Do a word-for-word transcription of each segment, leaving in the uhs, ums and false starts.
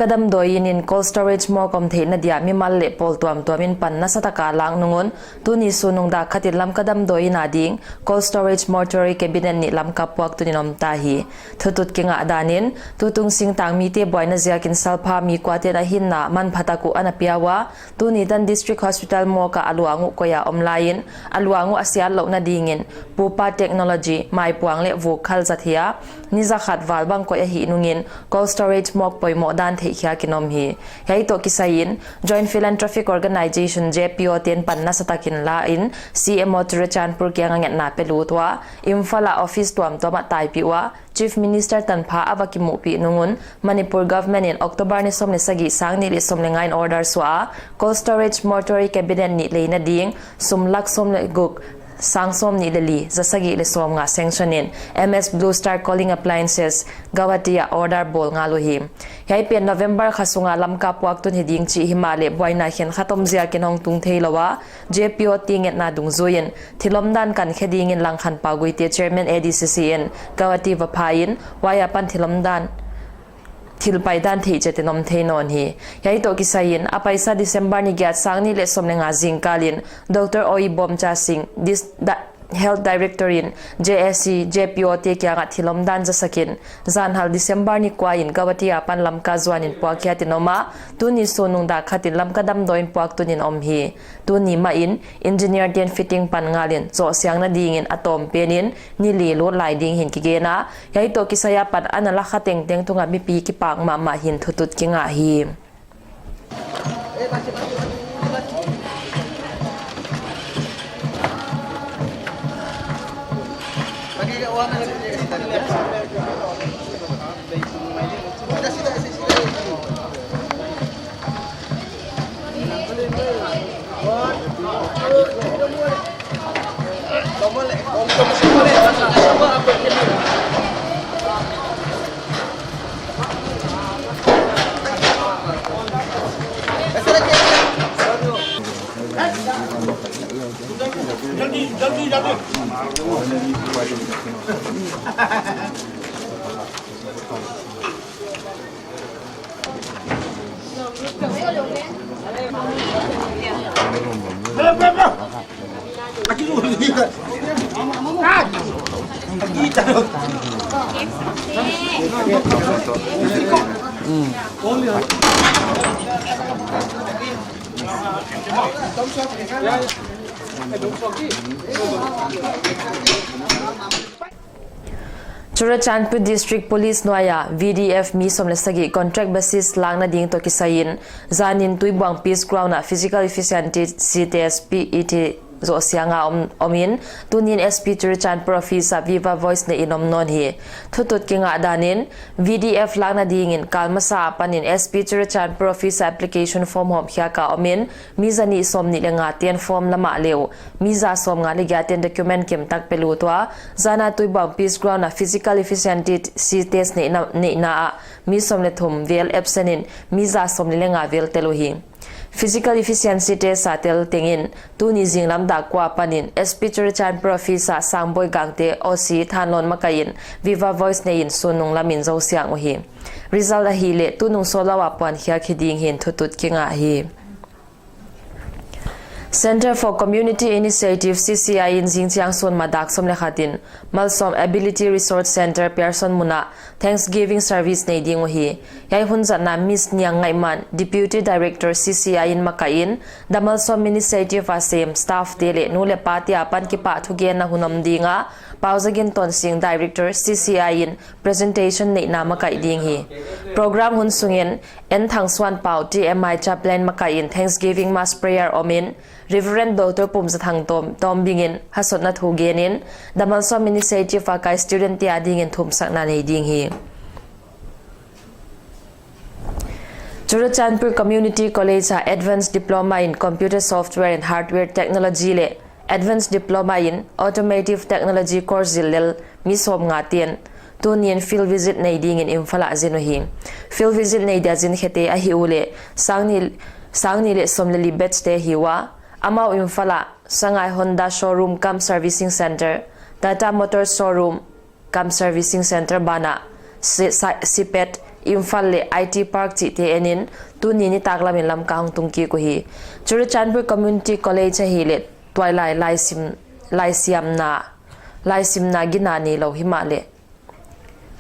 Lamka damdawi inn in cold storage morgue om theihna dia mimal leh pawl tuamtuam in pan nasataka lak nung un, tuni sun nung dak khat in Lamka damdawi inn a ding cold storage mortuary cabinet nih Lamka puak tun in om ta hi. Thutut kingah dan in, tutung singtang mite buaina ziak in salpha mi kuate'n a hinna manpha tak uh ana pia ua, tuni tan District Hospital morgue ah a luang uh koih a om lai in, a luang uh a siat louhna ding in pupa technology, maipuang leh vuk khal zat hi a, ni zakhat val bang koih ahih nung in cold storage morgue poimoh dan theihkhiak in om hi. Hiai toh kisai in Joint Philanthropic Organisation, J P O te'n pan nasatak in la in C M O Churachandpur kiang ah ngetna pe lut ua, Imphal ah office tuamtuam ah taipih ua, Chief Minister tanpha a va kimuhpih nung un, Manipur Government in October ni sawm leh sagih, sang nih leh sawm leh nga in order suah a, cold storage mortuary cabinet nih leina ding sum lak sawm leh guk, sang sawm nih leh li, za sagih leh sawm nga sanction in M S Blue Star Cooling Appliances, Guwahati ah order bawl ngal uhi. Hiai pen November kha sunga Lamka puak tun hi ding chih himahleh buaina khenkhat om ziak in hong tung theilou a, J P O te'n ngetna dungzui in thil omdan kankhe ding in Langkhanpau Guite, Chairman A D C C in Guwahati va pha in, huai apan thil omdan, thil paidan theih chiat in om thei nawn hi. Hiai toh kisai in a paisa December ni giat, sang nih leh sawm leh nga zingkal in Doctor O E Bomcha Singh, dis-, da-, Health Director in J A C, J P O te kiangah thil omdan zasak in, zanhal December ni kua in Guwahati apan Lamka zuan in puak khiat in om a, tuni sun nung dak khat in Lamka damdawi inn puak tun in om hi. Tuni mah in engineer te'n fitting pan ngal in zohsiangna ding in a tawm pen in ni li lut lai ding hi'n kigen a, hiai toh kisai a pan ana la kha tengteng tungah mipi kipak mahmah hi'n thutut kingah hi. Churachandpur District Police nuai a V D F mi sawm leh sagih contract basis lakna ding toh kisai in, zan in Tuibuang Peace Ground ah physical efficiency test, P E T, zohsiang a om, om in, tuni in S P Churachandpur office ah Viva Voice neih in om nawn hi. Thutut kingah dan in, V D F lakna ding in kal masa apan in S P Churachandpur office ah application form hawmkhiak a om in, mi zanih sawmnih leh nga te'n form la mahleh uh, mi za sawmnga leh giat te'n document kimtak pe lut ua, zan a Tuibuang Peace Ground ah physical efficiency test neihna, neihna ah mi sawm leh thum vel absent in, mi za sawmnih leh nga vel tel uhi. Physical efficiency test a tel teng in, tuni zinglam dak kua apan in S P Churachandpur office ah Sangboi Gangte, O C Thanlon makaih in Viva Voice neih in sun nung lam in zohsiang uhi. Result ahihleh tunung sawtlou a puankhiak hi ding hi'n thutut kingah hi. Centre for Community Initiative, C C I, in zingchiang sun ma dak sawm leh khat in Malsawm Ability Resource Centre, Pearson mun ah Thanksgiving service nei ding uhi. Hiai hun zatna Miss Niang Ngaihman, Deputy Director, C C I, in makaih in, The Malsawm Initiative a sem staff te leh nu leh pa te apan kipahthu genna hun om ding a, Pauzagin Tonsing, Director, C C I, in presentation neihna makaih ding hi. Program hun sung in, N Thangsuanpau, T M I Chaplain makaih in Thanksgiving Mass Prayer om in, Reverend Doctor Pumzathang Tawm, Tawmbing in hasotna thu gen in, The Malsawm Initiative a kai student te ading in thumsakna nei ding hi. Churachandpur Community College a Advanced Diploma in Computer Software and Hardware Technology leh Advanced Diploma in Automotive Technology course zil lel mi sawmnga te'n tuni in field visit nei ding in Imphal ah zin uhi. Field visit nei dia zinkhe te ahih uleh, sangnih, sangnih leh sawm leh li batch te ahi ua, amau Imphal ah Sangai Honda Showroom cum Servicing Centre, Tata Motors Showroom cum Servicing Centre banah, Si-, Sa-, Sipet, Imphal leh I T Park chihte en in, tuni nitaklam in Lamka hong tung kik uhi. Churachandpur Community College ahihleh tuailai laisim, laisiamna, laisimna gina neilou himahleh,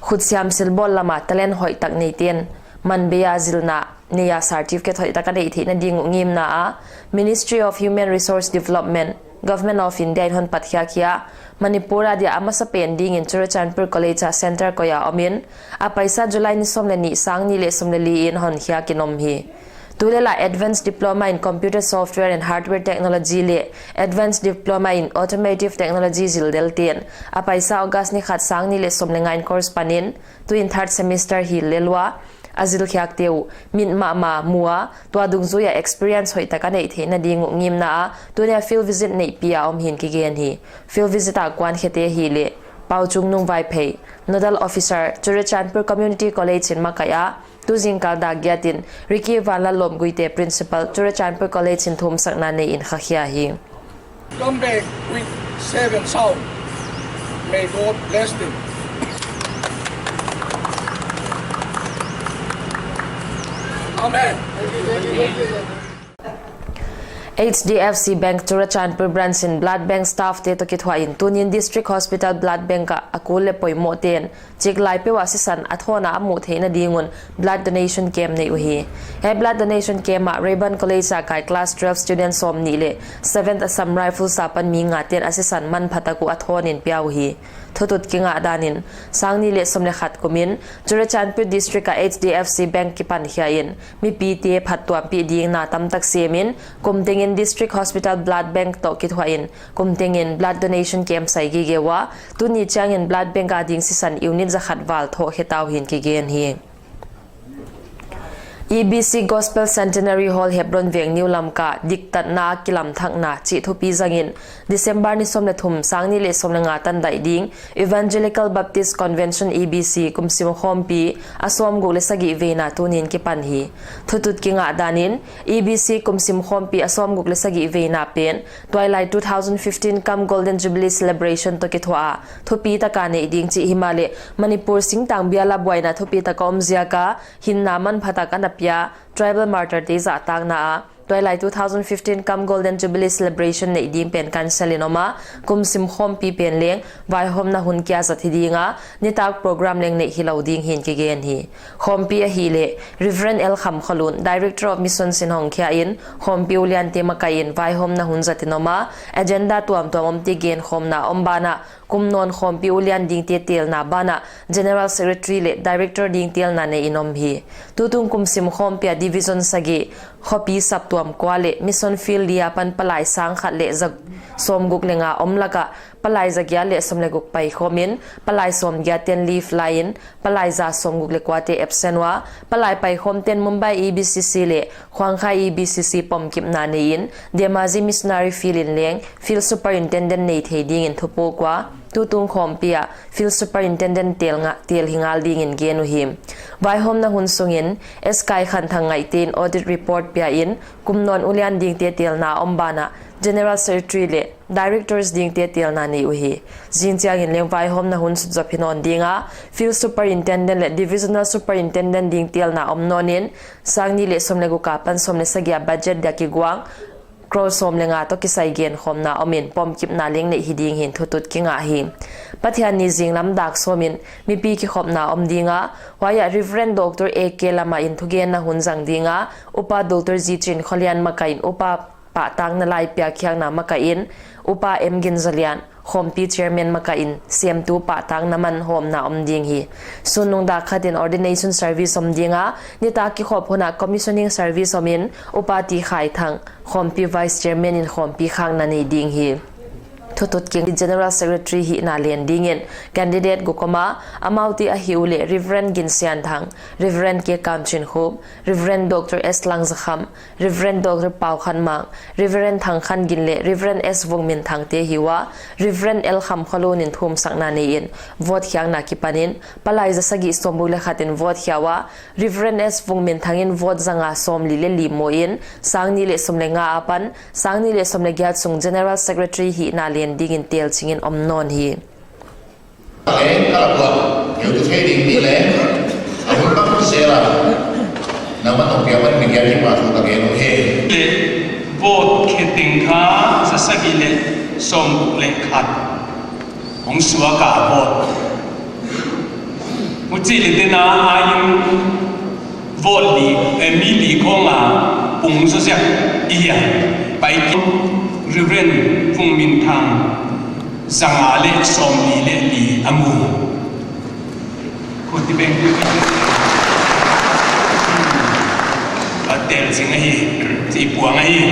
khutsiam silbawl lama talent hoihtak neite'n man bei a zilna nei a certificate hoihtak a neih theihna ding uh ngimna a Ministry of Human Resource Development, Government of India in hon patkhiak hi a, Manipur a dia a masapen dingin Churachandpur College a center koih a om in, a paisa July ni sawm leh nih, sang nih leh sawm leh li in hon khiak in om hi. Tulel a Advanced Diploma in Computer Software and Hardware Technology leh Advanced Diploma in Automotive Technology zildelte'n a paisa August ni khat, sang nih leh sawm leh nga in course pan in, tuin third semester hi lel ua, a zilkhiakte uh mit mahmah mu a, tua dungzui a experience hoihtak a neih theihna ding uh ngimna a, tuni a field visit neihpih a om hi'n kigen hi. Field visit a kuankhiate ahihleh Pauchungnung Vaiphei, Nodal Officer, Churachandpur Community College in makaih a, tu zingkal dak giat in Ricky Vanlalawm Guite, Principal, Churachandpur College in thumsakna nei in khakhia hi. Come back with safe and sound. May God bless them. Amen. H D F C Bank Churachandpur Branch in Blood Bank staff te toh kithuah in, tunin District Hospital Blood Bank ah a kul leh poimohte'n chiklai peuh a sisan a thawn a a muh theihna ding un blood donation camp nei uhi. Hiai blood donation camp ah Rayburn College a kai class twelve student sawmnih leh seventh Assam Rifles apan mi ngate'n a sisan manphatak uh a thawn in pia uhi. Thutut kingah dan in, sang nih leh sawm leh khat kum in Churachandpur District a H D F C Bank kipankhia in, mipite phattuampih ding na tamtak sem in, kum teng in District Hospital Blood Bank toh kithuah in, kum teng in blood donation camp sai gige ua, tuni chiang in blood bank a ding sisan unit zakhat val thoh khe ta uh hi'n kigen hi. E B C Gospel Centenary Hall, Hebron Veng, New Lamka, diktatna kilamthakna chih thupi zang in, December ni sawm leh thum, sang nih leh sawm leh nga tan daih ding Evangelical Baptist Convention E B C kumsim khawmpi a sawmguk leh sagih veina tunin kipan hi. Thutut kingah dan in, E B C kumsim khawmpi a sawmguk leh sagih veina pen tuailai two thousand fifteen cum Golden Jubilee Celebration toh kithuah a thupi taka neih ding chih himahleh, Manipur singtang bial a buaina thupi taka om ziak a hinna manphatak ana pia tribal martyr te zahtakna a tuailai two thousand fifteen cum Golden Jubilee Celebration neih ding pen cancel in om a, kumsim khawmpi pen leng vaihawmna hun kia zat hi ding a, nitak program leng neih hilou ding hi'n kigen hi. Khawmpi ahihleh Reverend L Khamkholun, Director of Missions in hongkhia in, khawmpi uliante makaih in vaihawmna hun zat in om a, agenda tuamtuam omte genkhawmna om banah, kum nawn khawmpi ulian dingte telna banah General Secretary leh Director ding telna nei in om hi. Tutung kumsim khawmpi a division sagih, khopi saptuam kua leh mission field li apan palai sang khat leh za sawmguk leh nga om laka palai zagiat leh sawm leh guk paikhawm in, palai sawmgiat ten leave la in, palai za sawmguk leh kuate absent ua, palai paikhawmte'n Mumbai E B C C leh Khwangkhai E B C C pomkipna nei in, Dhemaji Missionary Field in leng Field Superintendent nei thei dingin thupuk ua, tutung khawmpi ah Field Superintendent tel nga, tel hi ngal dingin gen uhi. Vaihawmna hun sungin S Kaikhanthang Ngaihte in audit report pia in, kum nawn ulian dingte telna om banah General Secretary leh Directors dingte telna nei uhi. Zingchiang in leng vaihawmna hun sutzop hi nawn ding a, Field Superintendent leh Divisional Superintendent ding telna om nawn in, sang nih leh sawm leh guk apan sawm leh sagih a budget dia kiguang crore sawm leh nga toh kisai genkhawmna om in, pomkipna leng neih hi ding hi'n thutut kingah hi. Pathianni zinglam dak sawm in mipi kikhopna om ding a, huai ah Reverend Doctor A K Lama in thugenna hun zang ding a, Upa Doctor G Chinkholian makaih in, Upa Pahtangna Laipiak khiakna makaih in, Upa M Ginzalian, khawmpi chairman makaih in, semtu pahtangna manhawmna om ding hi. Sunnung dak khat in ordination service om ding a, nitak kikhop hun ah commissioning service om in, Upa T Khaithang, khawmpi vice chairman in khawmpi khakna nei ding hi. Thutut king General Secretary hihna len dingin candidate guk om a, amaute ahihleh Reverend Ginsianthang, Reverend K Kamchinkhup, Reverend Doctor S Langzakham, Reverend Doctor Paukhanmang, Reverend Thangkhangin leh Reverend S Vungminthang te hi ua, Reverend L Khamkholun in thumsakna nei in vote khiakna kipan in, palai za sagih sawmguk leh khat in vote khia ua, Reverend S Vungminthang in vote za nga sawmli leh li mu in, sang nih leh sawm leh nga apan sang nih leh sawm leh giat sung General Secretary hihna len dingin telching in om nawn hi. Eng kala buat, keu tu thei ding ni leh, a hun bang Sela, nangmah toh kia man mi kia ki ma thu ka gen uh hi. Le, vote khe teng kha, za sagih leh sawmguk leh khat. Hong suak a vote. Huchi leh tena a in vote li, eh, mi li khong a pung zaw ziak i hia. Pai ki Reverend Vung Min Thang, za nga leh sawmli leh li a mu. Khuti beng tu. Ka tel zing ahi, chi puang ahi.